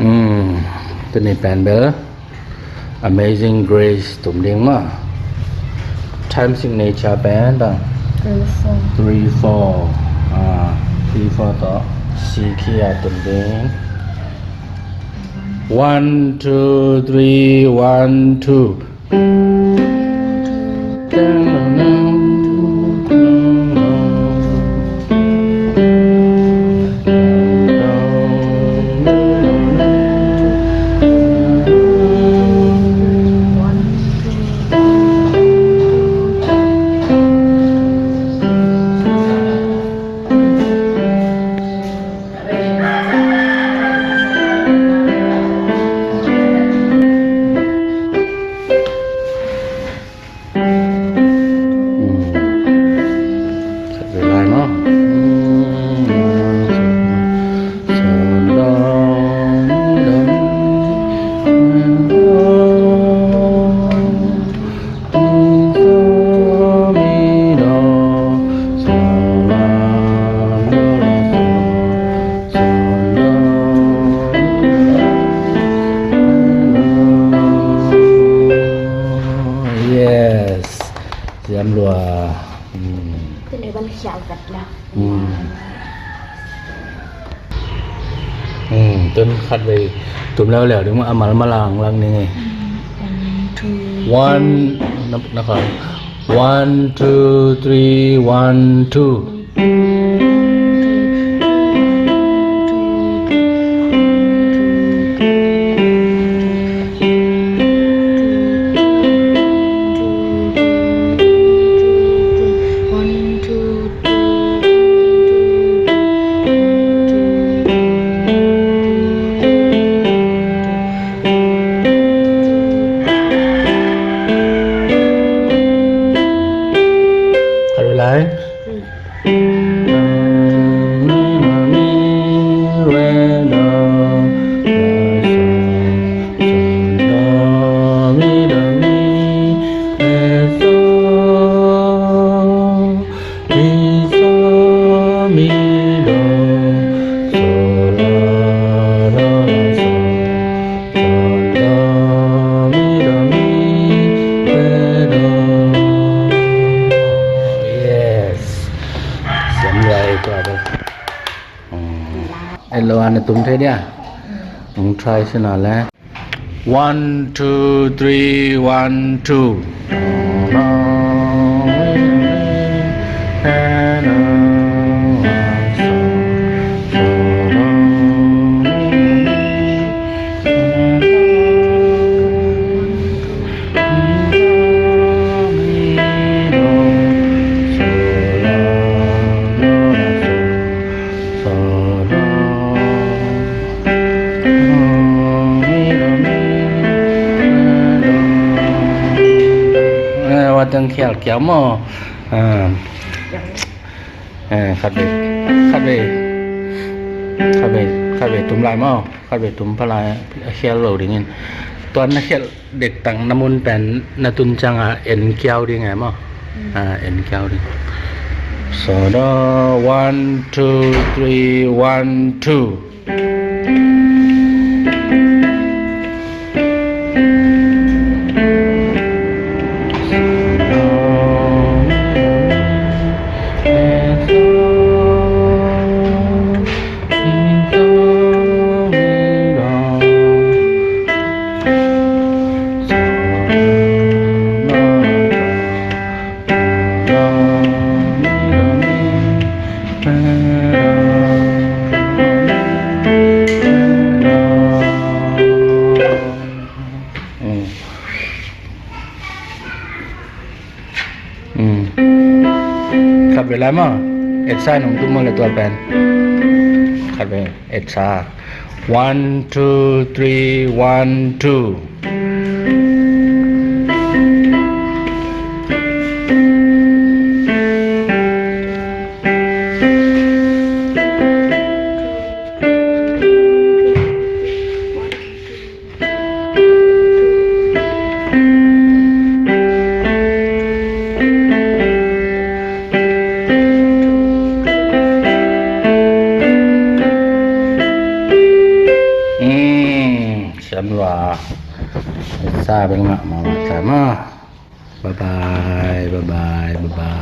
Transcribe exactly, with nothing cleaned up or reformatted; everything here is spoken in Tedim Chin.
Hmm, tuni pen bel Amazing Grace tum ding maw. Time signature pen ta. Three four. Three four. Ah, three four tawh C key ah tum ding. One, two, three, one, two. Yes. Siam lua. Hmm. Tun le ban khial kat la. Hmm. Hmm, tun khat vei tum leuleu ding, a malmal a lang lang ding e. Hmm, one, two, one, three. Na, na khat. One, two, three, one, two. Khat vei lai. Yes. Siam lai tua bel. Hmm. Elo ana tum thei dia. Hong try sina le. One, two, three, one, two. Eh, watang khial kiau maw. Ah. Eh, khat vei, khat vei, khat vei, khat vei tum lai maw. Khat vei tum pha lai, a khial lo dingin. Tua na khial dektak na mun pen na tun ciangin en kiau ding e maw. Mm. Ah, en kiau ding. So the one, two, three, one, two. Khat vei lai maw. Etsa nong tum maw le tua pen. Khat vei etsa. One, two, three, one, two. Sa bel ngah mahmah ta maw. Bye bye, bye bye, bye bye.